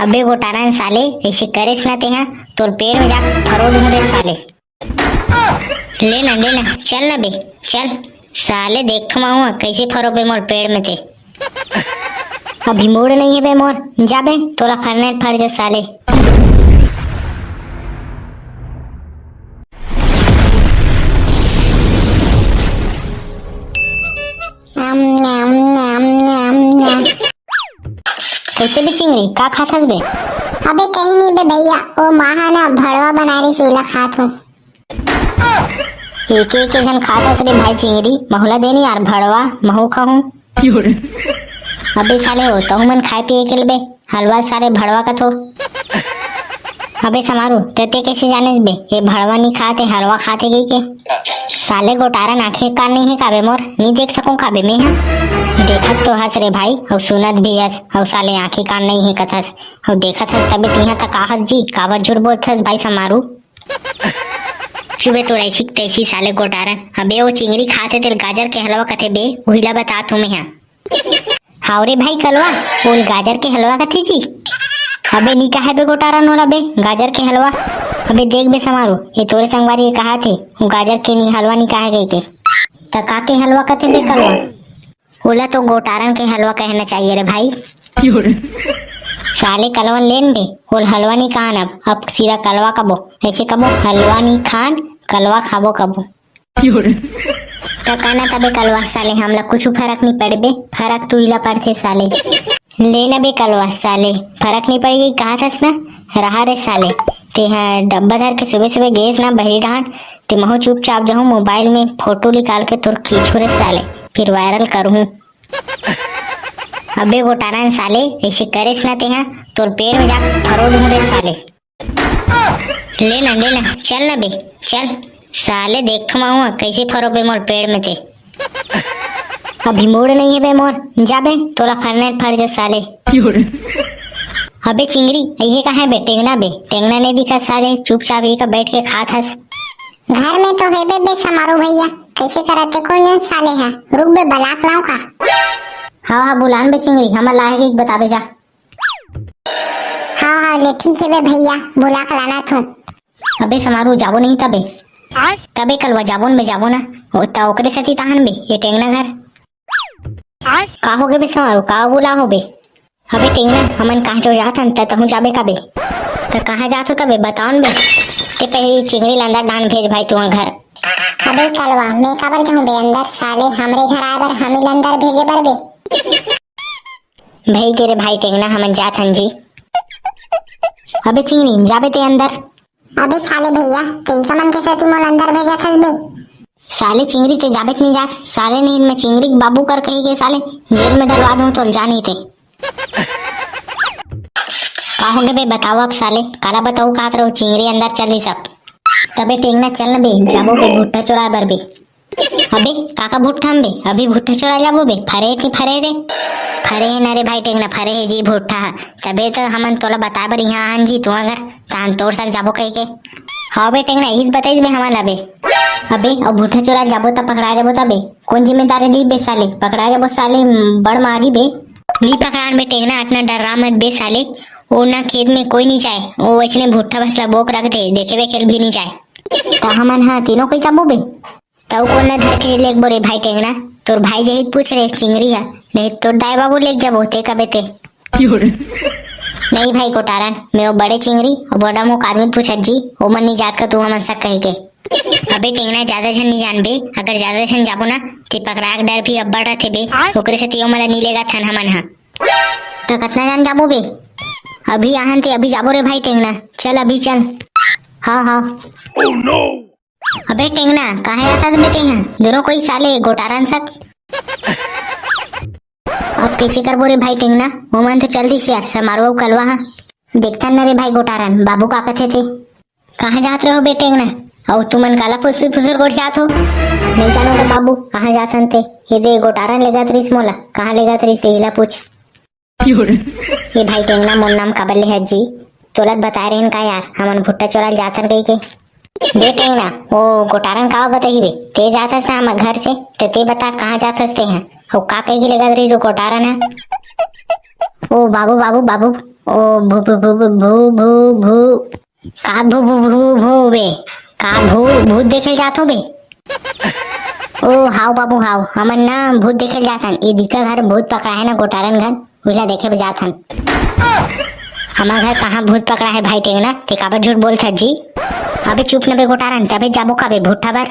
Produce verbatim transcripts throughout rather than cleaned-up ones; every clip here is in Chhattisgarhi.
अबे गोटारन साले, ऐसे करेस ना तेहा, तोर पेड़ में जा फरो दूं रे साले। ले ना, ले ना, चल ना बे, चल। साले देखथो मैं हुआ कैसे फरो बे मोर पेड़ में ते। अभी मूड नहीं है बे मोर, जा बे, तोला फरने फर जा साले। आम, न्याम, न्याम, न्याम, न्याम। कैसे बे चिंगरी, का खात हस बे? अबे कहीं नहीं बे भैया, वो माँ हा ना भड़वा बना रही, सुईला खात हूँ। एक एक झन खात हस रे भाई चिंगरी, महू ला दे नी यार भड़वा, महू खाहूँ। अबे साले हो, तहू मन खाए पिए के बे, हलवा साले भड़वा कथो। अबे समारू, ते ते कैसे जानेस बे, ये भड़वा नी खाते, हलवा खाते गई के? साले गोटारन आँखी कान नहीं है काबे मोर, नी देख सकूं काबे मैं हा? देखत तो हस रे भाई, अउ सुनत भी हस, अउ साले आँखी कान नहीं है कथस, अउ देखत हस तबे तिहा तक आहस जी, काबर झूठ बोलत हस भाई समारू? चुबे तोर ऐसी तैसी साले गोटारन। अबे वो चिंगरी खाते तेल गाजर के हलवा कथे बे, उहिला बता तुम्हें हा। हाव रे भाई कलवा, बोल गाजर के हलवा कथे जी। अबे नी कहे बे गोटारन ओला बे, गाजर के हलवा। अबे देख बे समारू, ये तोरे संगवारी ये कहा थे, वो गाजर के नी हलवा नी कहे गई के। त का के हलवा कथे बे कलवा? ओला तो गोटारन के हलवा कहना चाहिए रे भाई। साले कलवन लेन बे, ओल हलवा नी कहान अब, अब सीधा कलवा कबो, ऐसे कबो हलवा नी खान, कलवा खाबो कबो। त काना तबे कलवा साले, हमला कुछ फरक नी पड़बे, फरक तू इला पड़थे साले। ले न बे कलवा साले, फरक नी पड़ गई कहा थस ना, रहा रे साले। ते ह डब्बा धर के सुबह सुबह गेस ना बहरी डहान, ते महू चुपचाप जाहूं मोबाइल में फोटो निकाल के तोर खींचू रे साले, फिर वायरल करूं। अबे गोटारन साले, ऐसे करेस ना तेहा, तोर पेड़ में जा फरो दूं रे साले। ले ना, ले ना, चल ना बे, चल। साले देखथो मैं हुआ, कैसे फरो बे मोर पेड़ में ते। अभी मूड नहीं है बे मोर, जा बे, तोला फरने फर जा साले। अबे चिंगरी, ये कहाँ है बे टेंगना बे? टेंगना नहीं दिखा साले, चुपचाप ये का बैठ के खात हस। घर में तो है बे, बे समारू भैया, कैसे करत हे कोन जन साले हा? रुक बे, बलाक लाओ का? हाँ, हाँ, बुलान बे चिंगरी, हमर लाहे के बताबे जा। हाँ, हाँ, ले ठीक है बे भैया, बुला के लाना थू। अबे समारू जाबो नहीं तबे। आय? तबे कलवा जाबो न बे, जाबो ना। ओ, त ओकरे सेती ताहन बे, ये टेंगना घर। आय? का हो गे बे समारू, का बुला हो बे? अबे टेंगना, हमन कहाँ चो जात हन, त तहूँ जाबे का बे? त कहाँ जात हो तबे, बताओ न बे। ते पहले चिंगरी ल अंदर डान भेज भाई तुहा घर। अबे कलवा, मैं काबर जाऊँ बे अंदर, साले हमरे घर आए बर हमी ल अंदर भेजे बर बे। भई गे रे भाई टेंगना, हमन जात हन जी। अबे चिंगरी, जाबे ते अंदर। अबे साले भैया, ते इका मन के सेती मोला अंदर भेजत हस बे? साले चिंगरी ते जाबे के नहीं जास, साले नहीं मैं चिंगरी के बाबू कर कही के साले जेल में डलवा दूं तोल जानी ते। का हो गे बे, बताओ अब साले, काला बताओ कहत रहो, चिंगरी अंदर चल दी सब। तबे टेंगना चल न बे, जाबो बे भुट्टा चोराए बर बे। अबे, काका भुट्टा हम बे, अभी भुट्टा चोरा जाबो बे, फरे थे, फरे रे। फरे हे ना रे भाई टेंगना, फरे हे जी भुट्टा ह। तबे तो हमन तोला बताए बर इहाँ आन जी, तुहा घर, तान तोर सक जाबो कही के। हाँ बे टेंगना, इस बताइस बे हमन ला बे। अबे, अब भुट्टा चोरा जाबो त पकड़ा जाबो तबे। कौन जिम्मेदारी ली बे साले, पकड़ा जाबो साले, बड़ मारी बे। नी पकड़ान बे टेंगना, अतना डर्रा मत बे साले। ओ ना खेत में कोई नहीं जाए, ओ वैसने भुट्टा बसला बोक रख दे, देखे बे खेल भी नहीं जाए। त हमन हा तीनों कोई जाबो बे। तउ कोन ल धर के लेगबो रे भाई टेंगना? तोर भाई जही पूछ रे चिंगरी ह, नहीं तोर दाई बाबू लेग जाबो ते कबे ते। नहीं भाई गोटारन, मैं वो बड़े चिंगरी और बड़ा मुख आदमी पूछत जी, ओमन नहीं जात का तू हमन सक कही के। अबे टेंगना ज्यादा झन नहीं जानबे, अगर ज्यादा झन जाबो ना, ते पकड़ा के डर भी अब्बड़ रथे बे, ओकरे से तियो मला नहीं लेगा थन हमन हा। तो कतना जान जाबो बे? अभी आहन ते अभी जाबो रे भाई टेंगना, चल अभी चल। हाँ हाँ। अबे टेंगना, काहे आथस बे तेहा? दोनों कोई साले गोटारन सक। अब कैसे करबो रे भाई टेंगना? ओमन तो चल दिस यार, समारू अउ कलवा हा। देखथन न रे भाई गोटारन, बाबू का कथे ते। कहाँ जात रहो बे टेंगना? अउ तुमन काला फुसुर फुसुर गोठियात हो? नहीं जानो रे बाबू, कहाँ जाथन ते। ये दे गोटारन लेगत रिस मोला, कहाँ लेगत रिस, एला पूछ। ए भाई टेंगना, मोर नाम काबर ले हस जी? तोला बताए रहेन का यार, हमन भुट्टा चोराल जाथन कही के। बे टेंगना, ओ गोटारन का बताही बे? ते जाथस ना हमर घर से, ते, ते बता कहाँ जाथस ते हैं? ओ का कही के लेगत रही जो गोटारन है? ओ बाबू, बाबू, बाबू, ओ भू भू भू भू भू भू भू। का भू भू भू भू बे? का भू भूत देखे जात हो बे? ओ हाव बाबू हाव, हमन ना भूत देखे जात हन। ए दिक्का घर भूत पकड़ा है ना गोटारन घर, उहिला देखे बर जात हन। हमर घर कहाँ भूत पकड़ा है भाई टेंगना, ते काबर झूठ बोलत हस जी? अबे चुप न बे गोटारन, तबे जाबो का बे भूठा बर।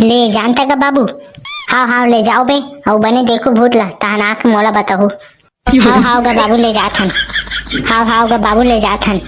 ले जानता का बाबू? हाव हाव ले जाओ बे, अउ बने देखो भूत ला, तहन आके मोला बताहू। हाव हाव गा बाबू ले जात हन, हाव हाव गा बाबू ले जात हन।